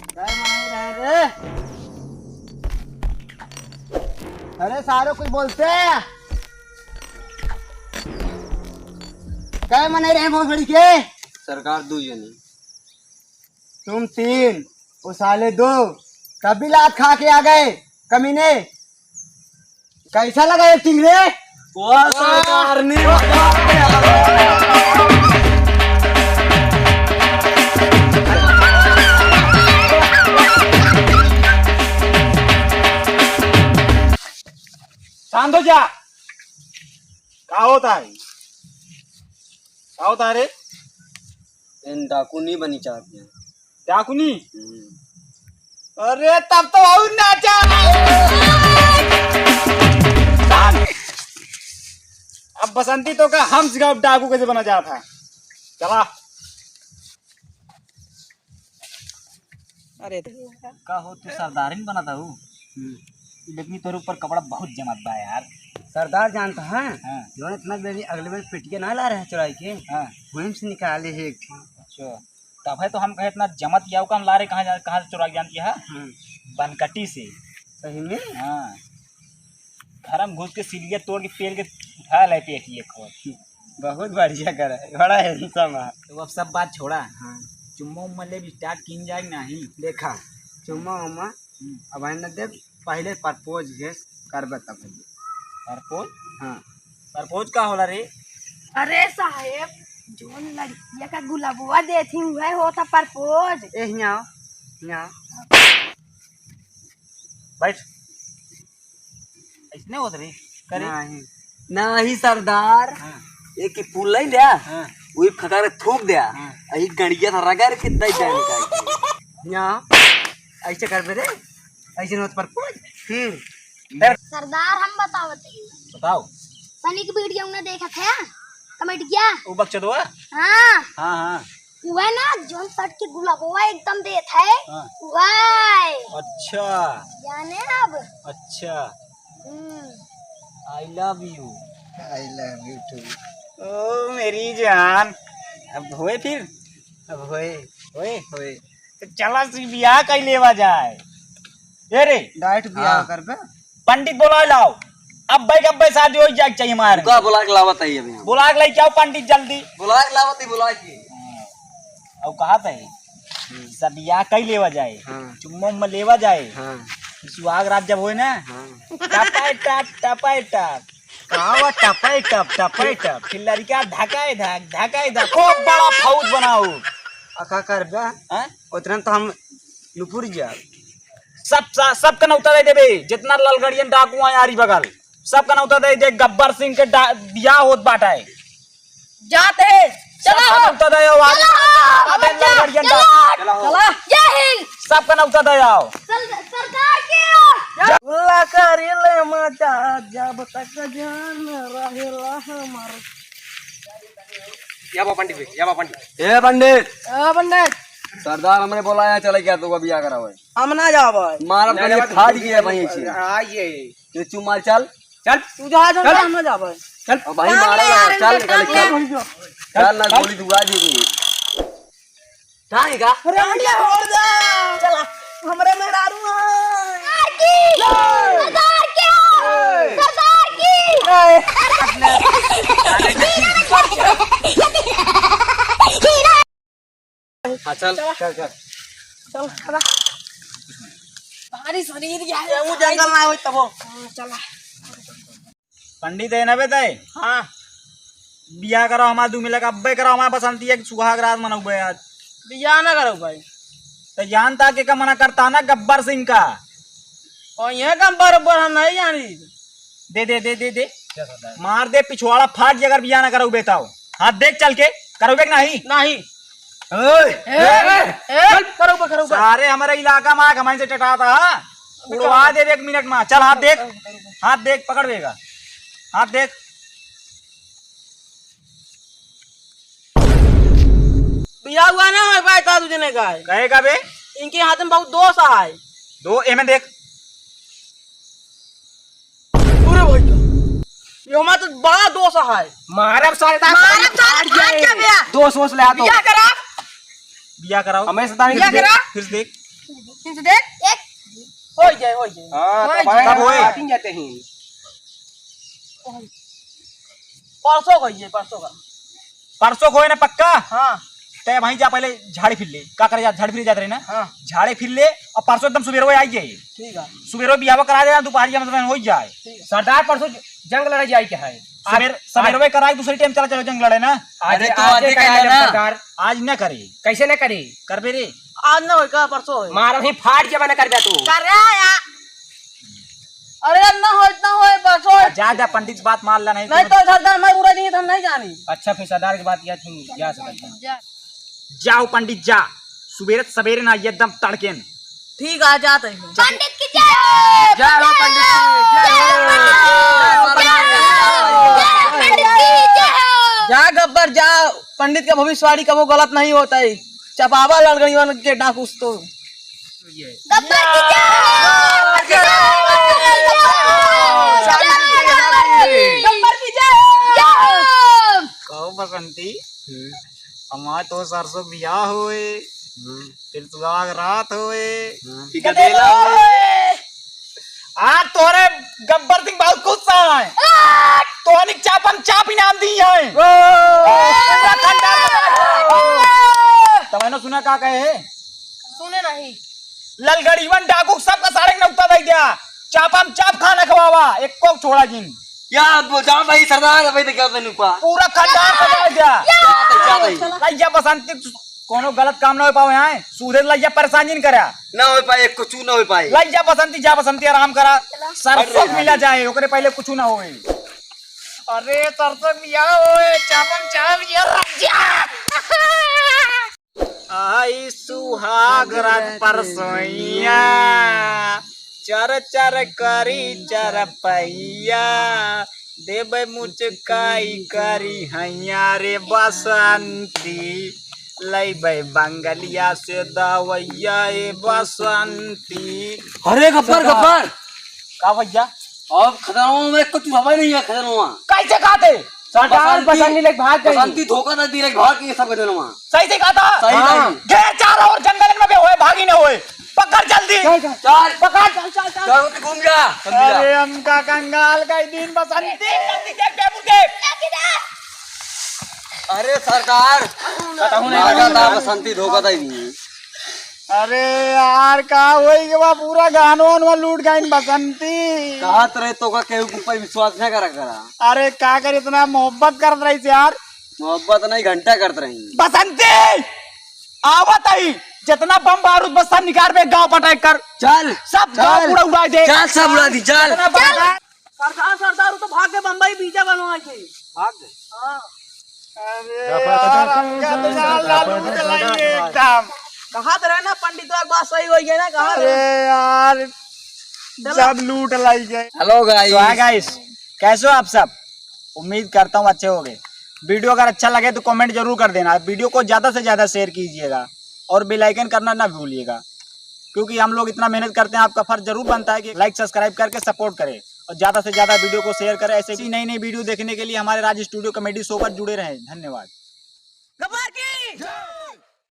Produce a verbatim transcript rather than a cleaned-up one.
काय मांग रहे रे? अरे सारे कुछ बोलते हैं। काय मनाई रहे भोसड़ी के? सरकार दू जने। तुम तीन, वो साले दो। कभी लात खा के आ गए कमीने। कैसा लगा एक्टिंग रे? वाह, सरदारनी। शांत हो जा। का होता है? का होता है रे? इन डाकू नहीं बनी चाहते हैं। डाकुनी? हम्म। अरे, तब तो और नाचा। अब बसंती तो का हम सिखाओ डाकू कैसे बना जाता है। चला। अरे, का हो, तू सरदारिन बनत हऊ? हम्म। लेकिन तोरे ऊपर कपड़ा बहुत जमत बा यार। सरदार जानता है? हाँ। जौन इतना बेरी अगले बेर पिटिया ना ला रहे चुराई के, हाँ। वहीं से निकाले है एक ठो। अच्छा। तब है तो हम कहे इतना जमत जाऊ का हम लारे कहाँ जा, कहाँ से चुरा के जानती है? हम्म। बनकटी से। सही में? हाँ। घर में घुस के सिलिया तोड़ के पेल के उठा ले पेटी एक और। बहुत बढ़िया करे, बड़ा handsome है। तो अब सब बात छोड़ा। हाँ। चुम्मा उम्मा ले भी start कीन जाए कि नहीं? देखा, चुम्मा उम्मा हम्म। अब है न दे, पहले propose के करबे तब। Propose? हाँ। Propose का होला रे? अरे साहेब, जौन लड़किया का गुलाबवा देत ही, उहै होता propose। ए, हियाँ आओ, हियाँ आओ। बैठ। ऐसने होत रे? करे? नहीं। नहीं सरदार, हाँ। एक ही फूल ले लिया, हाँ। वही फका के थूक दिया, हाँ। यही गड़िया था रगड़ के दे जाने का। हियाँ, ऐसे करबे रे, ऐसे होत propose। फिर सरदार, हम बतावत हई। बताओ। तनिक video न देखत है, comedy क्या? वो बकचोदवा? हाँ। हाँ, हाँ। उहै ना, जौन सट के गुलाबवा एकदम देत है, हाँ। उहै। अच्छा। जाने अब। अच्छा। हम्म। I love you। I love you too। ओ मेरी जान, अब होए फिर? अब होए। होए? होए। तो चला सी बियाह कइ लेवा जाए। ए रे। Direct बियाह हाँ। करबे? पंडित बोलाए लाओ। अब्बे के अब्बे शादी होइ जाए के चाहिए हमारे। रुका, बुला के लावत है अभी हम। बुला के लेके आओ पंडित जल्दी। बुला के लावत है, बुला के। हाँ। और कहा थे? हम्म। सब बियाह कइ लेवा जाए। हाँ। चुम्मा उम्मा लेवा जाए। हाँ। सुहाग रात जब होए ना, हाँ। टपाए टप, टपाए टप। का हुआ? टपाए टप, टपाए टप। फिर लड़का धकाए धक, धकाए धक। खूब बड़ा फौज बनाओ। आ का करबे? हाँ? उतना तो हम लुपुर जाब। सब, सा-, सबका नौता दे देबे, जितना ललगड़ियन डाकू हैं यारी बगल, सबका नौता दे दे। गब्बर सिंह के डा-, बियाह होत बाटा है। जाते हैं, चला सबका हो। नौता दे आओ, आज चला हो, आते हैं चला, ललगड़ियन चला, डाकू। चला। जय हिंद। सबका नौता दे आओ। सर-, सरकार के। अल्लाह करी ले मजा, जब तक जान रहेला हमार। या बा पंडित जी, या बा पंडित। ए पंडित। ए पंडित। सरदार हमरे बोलाया, चले क्या तू बियाह करावे? हम ना जाबे। मारब अरे गली बात फाड़ दिया भाई ऐसे। आइए। ये चुप मार, चल। चल। तू जा, जा, चल। हम ना जाबे। चल। अब भाई मारा ना, चल, चल, चल। चल ना, गोली दुआ दी। का है का? अरे, हमरे छोड़ दे। चला, हमरे मेहरारू है। सरदार की! सरदार की! सरदार की! हाँ, चल। चल, चल। चल, चला। भारी शरीर यार। ये वो जंगल ना होई तबो। हाँ, चला। पंडित है ना बे तय? हाँ। बियाह कराओ हमार दू मिला का, अब्बे कराओ हमार बसंती एक सुहाग रात मनाओ बे आज। बियाह ना करो भाई। तो जानता के का मना करता ना गब्बर सिंह का। और ये गब्बर उब्बर हम नहीं जानी। दे, दे, दे, दे, दे। मार दे पिछवाड़ा फाट जे अगर बियाह ना कराओ बेताओ। हाथ देख चल के, करोगे कि नहीं? नहीं। ओए! ए, ए, ए, करोगे, करोगे। सारे हमारे इलाका में आके हमसे टटाता, हाँ? उड़वा दे एक मिनट में। चल हाथ देख, हाथ देख, पकड़ बेगा, हाथ देख। बियाह हुआ ना हो पाए का तुझे का है? कहे का बे? इनके हाथ में बहुत दोष आए। दो, एमे देख। अरे भाई का, ये हमारा तो बड़ा दोष है। मारब साले दा, मारब साले फाड़ जाए। दोष वोष ले आ तो। बियाह करा। दिया कराओ। हमें सदा दिया फिर करा। देख, फिर देख। फिर से देख। एक। हो जाए, हो जाए। हाँ, हो तो जाए। भाई, कब होए? काटिन जाते हैं। परसों को होइए, परसों का। परसों को होए ना पक्का? हाँ। ते वहीं जा, पहले झाड़ी फिर ले। का करे जा, झाड़ी फिर जात रहे ना? हाँ। झाड़ी फिर ले और परसों एकदम सुबेरे आई जाए। ठीक है। सुबेरे बियाह करा देना, दोपहरिया में हो जाए। ठीक है। सरदार, परसों जंग लड़े जाए के है। सुबेर-, आज सुबेरवे कराई, दूसरी टाइम चला चलो जंग लड़े ना। आज, अरे तो आज आजे कह कराई लेना। सरदार। आज न करे। कैसे न करे? करबे रे। आज न होई का, परसों होई। मारा ही फाट जमा न करबे तू। कर रहा है यार। अरे न होई, न होई, परसों होई। जा, जा, पंडित बात मान ला, नहीं नहीं तो तो सरदार मैं बुरा नहीं, हम नहीं जानी। अच्छा, फिर सरदार की बात यह थी, जा सकता। जा। जाओ पंडित जा, सुबेरे सवेरे ना एकदम तड़केन। ठीक आ जात है। पंडित की जय हो। जय हो पंडित की, जय हो। जय हो पंडित की, जय हो। जा गब्बर जा, पंडित का भविष्यवाणी कबो गलत नहीं होता है। चपावा लड़गड़ियन के डाकुस तो। गब्बर की जय हो। गब्बर की जय हो। कहो बसंती, हमार तो सरसों बियाह होए, हम्म। फिर सुहाग रात होए, हम्म। गदेला होए। आज तोरे गब्बर सिंह बहुत गुस्सा है। तोहनी चापम चाप इनाम दी है। पूरा खंडहर बजा है। तब मैंने सुना का कहे? सुने नहीं। ललगड़ीवन डाकू सबका सारे के नौता दे दिया। चापम चाप खाना खवावा, एक को छोड़ा जिन। या, वो जाओ भाई सरदार, भाई तो क्या तैनू पा। पूरा खंडहर बजा दिया। क्या तो, क्या भाई? लइया बसंती, कोनो गलत काम ना हो पावे यहाँ। सूधे लइया परेशान जिन करा। ना हो पाए, कुछ ना हो पाए। लइया बसंती, जा बसंती, आराम करा। सरसों अरे मिला भाई। जाए, ओकरे पहले कुछ ना होए। अरे सरसों मिया होए, चापम चाप ये रज्जा। आई सुहाग रात परसोइया, चर चर करी चरपैया, देबै मुचकाई करी हैया रे बसंती, लैबै बंगलिया से दवैया ए बसंती। अरे गब्बर, गब्बर। का भैया? अब खतरवा में कुछ हवा नहीं है, खतरवा। कैसे खाते? सरदार बसंती, बसंती लेके भाग गई। बसंती धोखा दे दी, लेके भाग गई सब खतरवा। सही से कहा था? सही हाँ। नहीं। घेर चारों ओर जंगल में भी होए, भागी न होए। पकड़ जल्दी। चल, चल। चल। पकड़, चल, चल, चल। चल, तू घूम जा, समझी जा। अरे हमका कंगाल का ही दिन बसंती। देख, देख, देख, देख, देख। अरे सरदार, बताओ नहीं। मारा था बसंती धोखा दे दी। अरे यार, का होई के बा, पूरा गहनवा वनवा लूट गइन बसंती। कहत रहे तो का केहू के ऊपर विश्वास ना करा करा। अरे का करी, इतना मोहब्बत करत रही यार। मोहब्बत नहीं, घंटा करत रही। बसंती, आवत ही, जितना बम बारूद बस सब निकाल बे, गांव पटाक कर। चल, सब गांव चल। पूरा उड़ा दे। चल, सब उड़ा दी, चल। जितना बम सरदार, सरदार, वो तो भाग के बम्बई वीजा बनवा के। भाग गए? हाँ। अरे यार, हमका तो साला लूट लाइए एकदम। कहा तो रहे ना पंडित, एक बात सही हो गई ना, कहा तो अरे यार, चलो। सब लूट लाइए। Hello guys। So hi guys, कैसे हो आप सब? उम्मीद करता हूँ अच्छे होंगे। Video अगर अच्छा लगे तो comment जरूर कर देना, video को ज़्यादा से ज़्यादा share कीजिएगा और bell icon करना ना भूलिएगा, क्योंकि हम लोग इतना मेहनत करते हैं, आपका फर्ज जरूर बनता है कि like subscribe करके support करें और ज़्यादा से ज़्यादा video को share करें। ऐसे ही नई नई video देखने के लिए हमारे राज Studio comedy show पर जुड़े रहें। धन्यवाद। गब्बर की